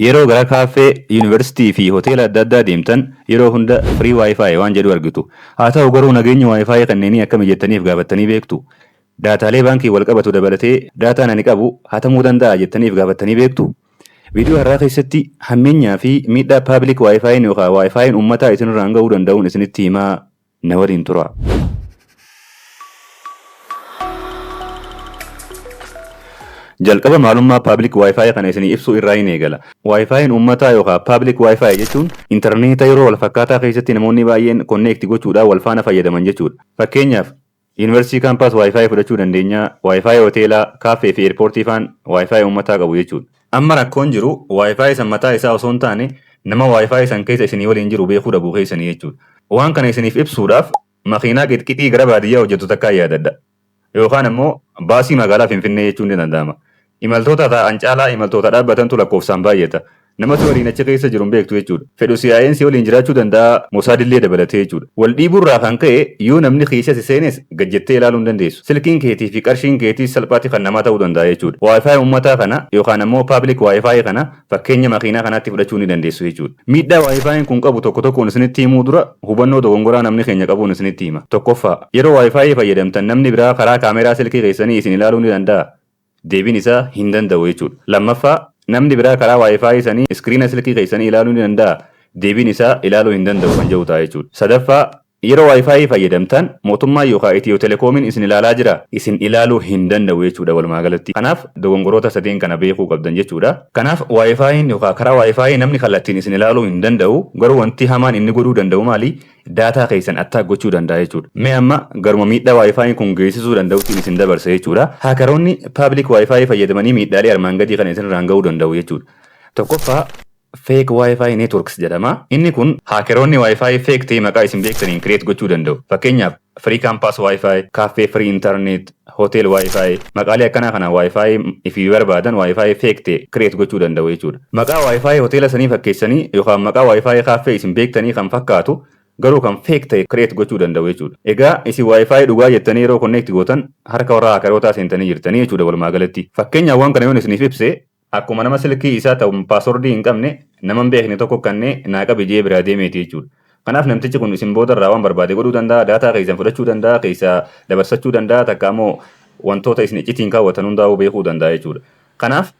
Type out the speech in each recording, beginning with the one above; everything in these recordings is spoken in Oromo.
Yeroo gara kaaffee, yuunivarsiitii fi hoteela adda addaa deemtan yeroo hunda "free WiFi" waan jedhu argitu. Haa ta'u garuu, nageenya WiFi kanneenii akkami jettaniif gaafattanii beektu? Daataalee baankii wal qabatu dabalatee daataan ani qabu hatamuu danda'a jettaniif gaafattanii beektu? Viidiyoo har'aa keessatti hammeenyaa fi miidhaa public WiFi'n yookaan WiFi'n uummataa isinirraan ga'uu danda'uun isinitti himaa, na waliin tura. Jalqaba maalummaa public WiFi kana isinii ibsuu irraa hin eegala. WiFi'n uummataa yookaan public WiFi jechuun intarneeta yeroo wal fakkaataa keessatti namoonni baay'een connect gochuudhaan wal faana fayyadaman jechuudha. Fakkeenyaaf, yuunivarsiitii campus WiFi fudhachuu dandeenya, WiFi hoteelaa, kaaffee fi eerpoortii faan WiFi uummataa qabu jechuudha. Amma rakkoon jiru WiFi san mataa isaa osoo hin taane, nama WiFi san keessa isinii waliin jiru beekuu dhabuu keessanii jechuudha. Waan kana isiniif ibsuudhaaf makiinaa qixqixii gara baadiyyaa hojjetu takkaa yaadadha. Yookaan immoo baasii magaalaa Finfinnee jechuun ni danda'ama. Imaltoota taa'an caalaa imaltoota dhaabbatantu lakkoofsaan baay'ata. Nama si waliin achi keessa jiru hin beektu jechuudha. Fedhu CIA'n si waliin jiraachuu danda'a, Mosaadillee dabalatee jechuudha. Wal dhiibuurraa kan ka'e yoo namni keessa si seenes gad jettee ilaaluu hin dandeessu. Silkiin keetii fi qarshiin keetii salphaatti kan namaa ta'uu danda'a jechuudha. WiFi uummataa kana yookaan ammoo public WiFi kana fakkeenya makiinaa kanaatti fudhachuu ni dandeessu jechuudha. Miidhaa WiFi'n kun qabu tokko tokkoon isinitti himuu dura, hubannoo dogongoraa namni keenya qabuun isinitti hima. Tokkoffaa, yeroo WiFi fayyadamtan namni biraa karaa kaameraa silkii keessanii isin ilaaluu ni danda'a. Deebiin isaa hin danda'u jechuudha. Lammaffaa, namni biraa karaa WiFi sanii iskiriina silkii keessanii ilaaluu ni danda'a. Deebiin isaa ilaaluu hin danda'u kan jedhu ta'a jechuudha. Sadaffaa, yeroo WiFi fayyadamtan mootummaan yookaan Itiyoo Telekoomiin isin ilaalaa jira? Isin ilaaluu hin danda'u jechuudha walumaa galatti. Kanaaf dogongoroota sadeen kana beekuu qabdan jechuudha. Kanaaf WiFi'n yookaan karaa WiFi namni kallattiin isin ilaaluu hin danda'u. Garuu wanti hamaan inni godhuu danda'u maali? Daataa keessan attack gochuu danda'a jechuudha. Mee amma garuma miidhaa WiFi'n kun geessisuu danda'utti isin dabarsa jechuudha. Hackeroonni public WiFi fayyadamanii miidhaalee armaan gadii kana isinirraan ga'uu danda'u jechuudha. Tokkoffaa, fake WiFi networks jedhama. Inni kun hackeroonni WiFi fake ta'e maqaa isin beektaniin create gochuu danda'u. Fakkeenyaaf, free campus WiFi, cafe free internet, hotel WiFi, maqaalee akkanaa kana WiFi ifii barbaadan WiFi fake ta'e create gochuu danda'u jechuudha. Maqaa WiFi hoteela sanii fakkeessanii yookaan maqaa WiFi cafe isin beektanii kan fakkaatu garuu kan fake ta'e create gochuu danda'u jechuudha. Egaa isin WiFi dhugaa jettanii yeroo connect gootan harka warra hackerootaa seentanii jirtanii jechuudha walumaa galatti. Fakkeenyaaf, waan kana yoon isiniif ibse, akkuma nama silkii isaa ta'u passwordii hin qabne nama hin beekne tokko kannee naa qabi jee biraa deemeeti jechuudha. Kanaaf namtichi kun isin booda irraa waan barbaade godhuu danda'a, daataa keessan fudhachuu danda'a, keessaa dabarsachuu danda'a, takka ammoo wantoota isin iccitiin kaawwatan hundaa'uu beekuu danda'a jechuudha. Kanaaf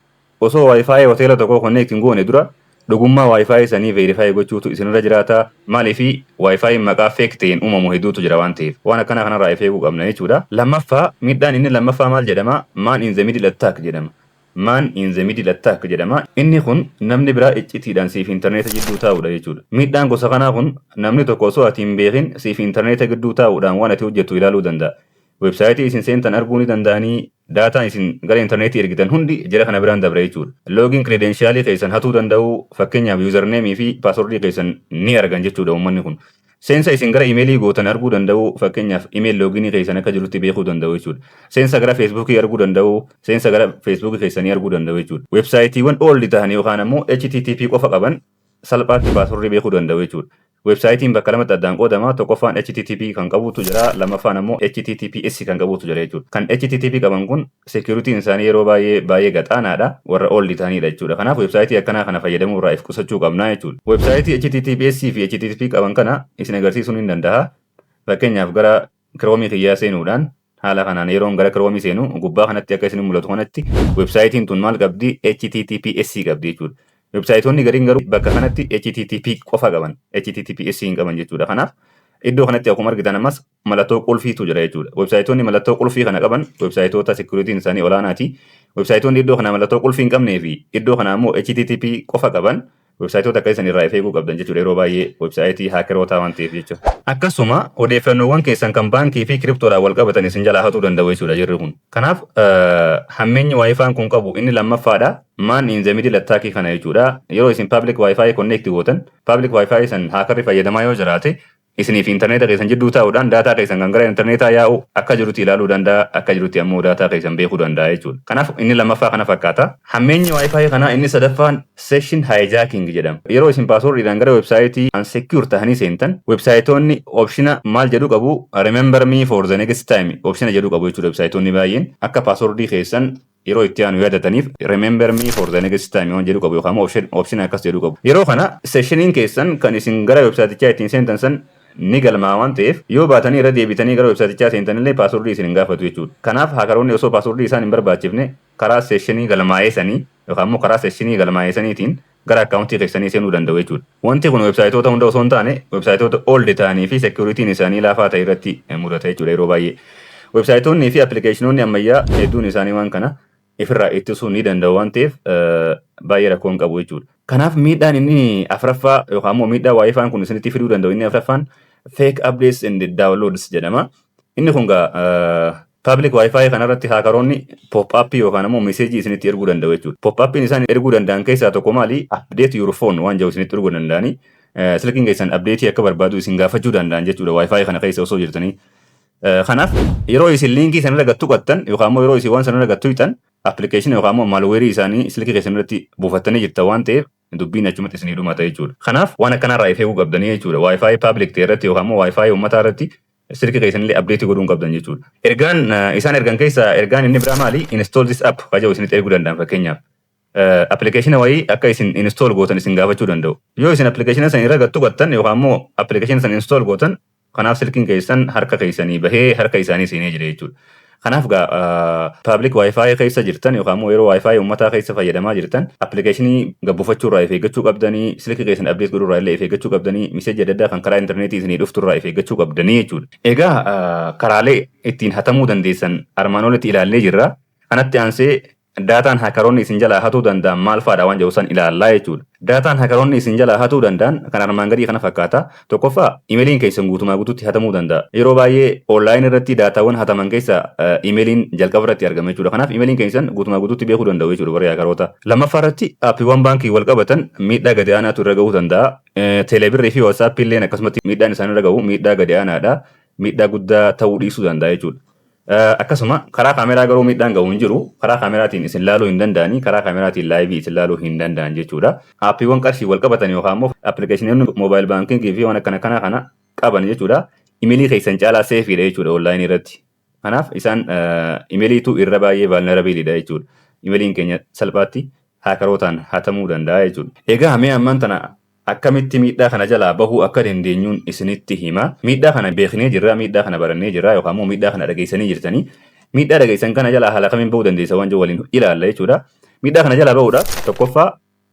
osoo WiFi hoteela tokkoo connect hin goone dura dhugummaa WiFi sanii verify gochuutu isinirra jiraata. Maaliifi WiFi maqaa fake ta'een uumamu hedduutu jira waan ta'eef, waan akkanaa kanarraa if eeguu qabna jechuudha. Lammaffaa, miidhaan inni lammaffaa maal jedhama? Man in the middle attack jedhama. Man in the middle attack jedhama. Inni kun namni biraa iccitiidhaan siif intarneeta jidduu taa'udha jechuudha. Miidhaan gosa kanaa kun namni tokko osoo ati hin beekin siif intarneeta gidduu taa'uudhaan waan ati hojjettu ilaaluu danda'a. Weebsaayitii isin seentan arguu ni danda'anii, daataan isin gara intarneetii ergitan hundi jara kana biraan dabra jechuudha. Login credentialii keessan hatuu danda'u, fakkeenyaaf usernameii fi passwordii keessan ni argan jechuudha uummanni kun. Seensa isin gara imeelii gootan arguu danda'u, fakkeenyaaf email loginii keessan akka jirutti beekuu danda'u jechuudha. Seensa gara Feesbuukii arguu danda'u, seensa gara Feesbuukii keessanii arguu danda'u jechuudha. Weebsaayitiiwwan old ta'an yookaan ammoo HTTP qofa qaban salphaatti passwordii beekuu danda'u jechuudha. Weebsaayitiin bakka lamatti addaan qoodama. Tokkoffaan HTTP kan qabutu jira, lammaffaan ammoo HTTPS kan qabutu jira jechuudha. Kan HTTP qaban kun securityn isaanii yeroo baay'ee baay'ee gaxaanaadha. Warra old ta'anidha jechuudha. Kanaaf weebsaayitii akkanaa kana fayyadamuu irraa if qusachuu qabna jechuudha. Weebsaayitii HTTPS fi HTTP qaban kana isin agarsiisuun ni danda'a. Fakkeenyaaf, gara Kiroomii kiyyaa seenuudhaan haala kanaan yeroon gara Kiroomii seenu gubbaa kanatti akka isin mul'atu kanatti weebsaayitiin tun maal qabdi? HTTPS qabdi jechuudha. Weebsaayitoonni gariin garuu bakka kanatti HTTP qofa qaban, HTTPS hin qaban jechuudha. Kanaaf iddoo kanatti akkuma argitan ammas mallattoo qulfiitu jira jechuudha. Weebsaayitoonni mallattoo qulfii kana qaban weebsaayitoota securityn isaanii olaanaati. Weebsaayitoonni iddoo kana mallattoo qulfii hin qabnee fi iddoo kana ammoo HTTP qofa qaban weebsaayitoota akka isan irraa if eeguu qabdan jechuudha, yeroo baay'ee weebsaayitii hackerootaa waan ta'eef jechuudha. Akkasuma odeeffannoowwan keessan kan baankii fi kiriptoodhaan wal qabatan isin jalaa hatuu danda'u jechuudha jirri kun. Kanaaf hammeenyi WiFi'n kun qabu inni lammaffaadha. Man in the middle attack kana jechuudha. Yeroo isin public WiFi connect gootan public WiFi san hackerri fayyadamaa yoo jiraate, isiniif intarneeta keessan jidduu taa'uudhaan daataa keessan kan gara intarneetaa yaa'u akka jirutti ilaaluu danda'a, akka jirutti ammoo daataa keessan beekuu danda'a jechuudha. Kanaaf inni lammaffaa kana fakkaata. Hammeenyi WiFi kanaa inni sadaffaan session hijacking jedhama. Yeroo isin passwordiidhaan gara websaayitii unsecure tahanii seentan, websaayitoonni optiona maal jedhu qabu? "Remember me for the next time" optiona jedhu qabu jechuudha. Websaayitoonni baay'een akka passwordii keessan yeroo itti aanu yaadataniif "Remember me for the next time" waan jedhu qabu yookaan immoo option akkas jedhu qabu. Yeroo kana sessioniin keessan kan isin gara websaayitichaa ittiin seentan san ni galmaa waan ta'eef, yoo baatanii irra deebitanii gara websaayitichaa seentan illee passwordii isin hin gaafatu jechuudha. Kanaaf hackeroonni osoo passwordii isaan hin barbaachifne karaa sessionii galmaa'ee sanii yookaan immoo karaa sessionii galmaa'ee saniitiin gara akkaawuntii keessanii seenuu danda'u jechuudha. Wanti kun websaayitoota hunda osoo hin taane, websaayitoota old ta'anii fi securityn isaanii laafaa ta'e irratti mudata jechuudha yeroo baay'ee. Websaayitoonni fi appilikeeshinoonni ammayyaa hedduun isaanii waan kana ifirraa ittisuu ni danda'u waan ta'eef, baay'ee rakkoo hin qabu jechuudha. Kanaaf miidhaan inni afuraffaa yookaan immoo miidhaa WiFi'n kun isinitti fiduu danda'u inni afuraffaan fake updates and downloads jedhama. Inni kun gaa public WiFi kanarratti hackeroonni pop-up yookaan immoo messageii isinitti erguu danda'u jechuudha. Pop-upiin isaan erguu danda'an keessaa tokko maali? "Update your phone" waan jedhu isinitti erguu danda'ani. Silkiin keessan update akka barbaadu isin gaafachuu danda'an jechuudha WiFi kana keessa osoo jirtanii. Kanaaf yeroo isin linkii sanarra gad tuqattan yookaan immoo yeroo isin waan sanarra gad tuqxan, appilikeeshinii yookaan immoo malwareii isaanii silkii keessan irratti buufattanii jirtan waan ta'eef, dubbiin achumatti isinii dhumata jechuudha. Kanaaf waan akkanarraa if eeguu qabdanii jechuudha. WiFi public ta'e irratti yookaan immoo WiFi uummataa irratti silkii keessanillee update godhuu hin qabdan jechuudha. Ergaan isaan ergan keessaa ergaan inni biraa maali? "Install this app" ka jedhu isinitti erguu danda'an fakkeenyaaf. Appilikeeshina wayii akka isin install gootan isin gaafachuu danda'u. Yoo isin appilikeeshina sana irra gad tuqattan yookaan immoo appilikeeshina sana install gootan, kanaaf silkiin keessan harka keessanii bahee harka isaanii seenee jira jechuudha. Kanaaf gaa public WiFi keessa jirtan yookaan immoo yeroo WiFi uummataa keessa fayyadamaa jirtan, appilikeeshinii gabbuufachuu irraa if eeggachuu qabdanii, silkii keessan update godhuu irraa illee if eeggachuu qabdanii, messageii adda addaa kan karaa intarneetii isinii dhuftu irraa if eeggachuu qabdanii jechuudha. Egaa karaalee ittiin hatamuu dandeessan armaan olitti ilaallee jirra. Kanatti aansee daataan hackeroonni isin jalaa hatuu danda'an maal fa'aadha waan jedhu san ilaallaa jechuudha. Daataan hackeroonni isin jalaa hatuu danda'an kan armaan gadii kana fakkaata. Tokkoffaa, imeeliin keessan guutumaa guutuutti hatamuu danda'a. Yeroo baay'ee online irratti daataawwan hataman keessa imeeliin jalqaba irratti argama jechuudha. Kanaaf imeeliin keessan guutumaa guutuutti beekuu danda'u jechuudha warri hackeroota. Lammaffaa irratti aappiiwwan baankii wal qabatan miidhaa gadi aanaatu irra gahuu danda'a. Teelebirrii fi WhatsAppii illeen akkasumatti miidhaan isaan irra gahu miidhaa gadi aanaadha. Miidhaa guddaa ta'uu dhiisuu danda'a jechuudha. Akkasuma karaa kaameraa garuu miidhaan gahu hin jiru. Karaa kaameraatiin isin laaluu hin danda'anii, karaa kaameraatiin liveii isin laaluu hin danda'an jechuudha. Aappiiwwan qarshii wal qabatan yookaan immoo appilikeeshinoonni mobile bankingii fi waan akkana kana kana qaban jechuudha. Imeelii keessan caalaa safeiidha jechuudha onlineii irratti. Kanaaf isaan imeeliitu irra baay'ee vulnerableiidha jechuudha. Imeeliin keenya salphaatti hackerootaan hatamuu danda'a jechuudha. Egaa mee ammaan tana akkamitti miidhaa kana jalaa bahuu akka dandeenyuun isinitti hima. Miidhaa kana beeknee jirra, miidhaa kana barannee jirra yookaan immoo miidhaa kana dhageessanii jirtanii. Miidhaa dhageessan kana jalaa haala kamiin bahuu dandeessa waan jiru waliin ilaalla jechuudha. Miidhaa kana jalaa bahuudhaaf tokkoffaa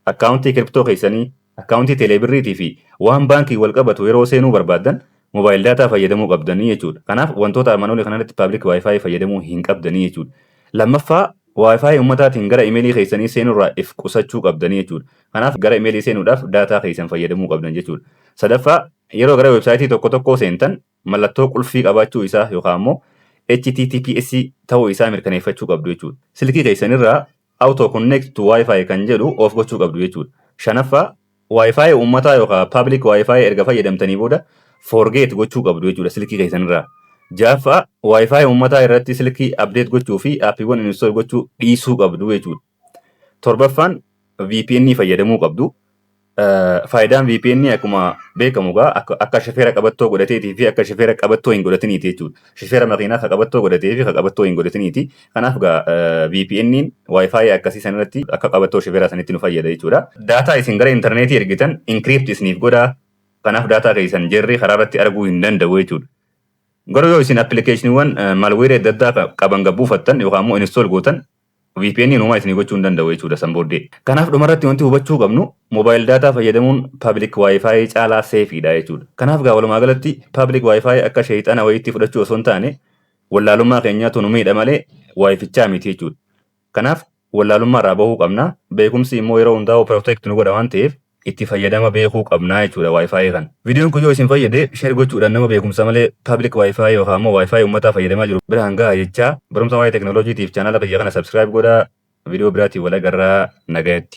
akkaawuntii crypto keessanii, akkaawuntii teeleebirriitii fi waan baankii wal qabatu yeroo seenuu barbaaddan mobile data fayyadamuu qabdanii jechuudha. Kanaaf wantoota armaan olii kanarratti public WiFi fayyadamuu hin qabdanii jechuudha. Lammaffaa, WiFi uummataatiin gara imeelii keessanii seenurraa if qusachuu qabdanii jechuudha. Kanaaf gara imeelii seenuudhaaf daataa keessan fayyadamuu qabdan jechuudha. Sadaffaa, yeroo gara weebsaayitii tokko tokkoo seentan mallattoo qulfii qabaachuu isaa yookaan immoo HTTPS ta'uu isaa mirkaneeffachuu qabdu jechuudha. Silkii keessanirraa "Auto connect to WiFi" kan jedhu off gochuu qabdu jechuudha. Shanaffaa, WiFi uummataa yookaan public WiFi erga fayyadamtanii booda forget gochuu qabdu jechuudha silkii keessanirraa. Ja'affaa, WiFi uummataa irratti silkii update gochuu fi aappiiwwan install gochuu dhiisuu qabdu jechuudha. Torbaffaan, VPN fayyadamuu qabdu. Faayidaan VPN akkuma beekamu gaa akka shofeera qabattoo godhateetii fi akka shofeera qabattoo hin godhatiniiti jechuudha. Shofeera makiinaa ka qabattoo godhatee fi ka qabattoo hin godhatiniiti. Kanaaf gaa VPN'n WiFi akkasii sanarratti akka qabattoo shofeera sanitti nu fayyada jechuudha. Daataa isin gara intarneetii ergitan encrypt isiniif godhaa. Kanaaf daataa keessan jarri karaa irratti arguu hin danda'u jechuudha. Garuu yoo isin appilikeeshiniiwwan malwareii adda addaa qaban gabbuufattan yookaan immoo install gootan, VPN uumaa isinii gochuu hin danda'u jechuudha san booddee. Kanaaf dhumarratti wanti hubachuu qabnu, mobile data fayyadamuun public WiFi caalaa safeiidha jechuudha. Kanaaf gaa walumaa galatti public WiFi akka sheexana wayiitti fudhachuu osoo hin taane, wallaalummaa keenyaatu nu miidha malee WiFichaa miti jechuudha. Kanaaf wallaalummaa irraa bahuu qabna. Beekumsi immoo yeroo hundaa'u protect nu godha waan ta'eef, itti fayyadama beekuu qabnaa jechuudha WiFi kana. Viidiyoon kun yoo isin fayyade share gochuudhaan nama beekumsa malee public WiFi yookaan immoo WiFi uummataa fayyadamaa jiru biraan gahaa jechaa, barumsa waa'ee teekinooloojiitiif chaanala kiyya kana subscribe godhaa. Viidiyoo biraatiin wal agarraa, nagayatti.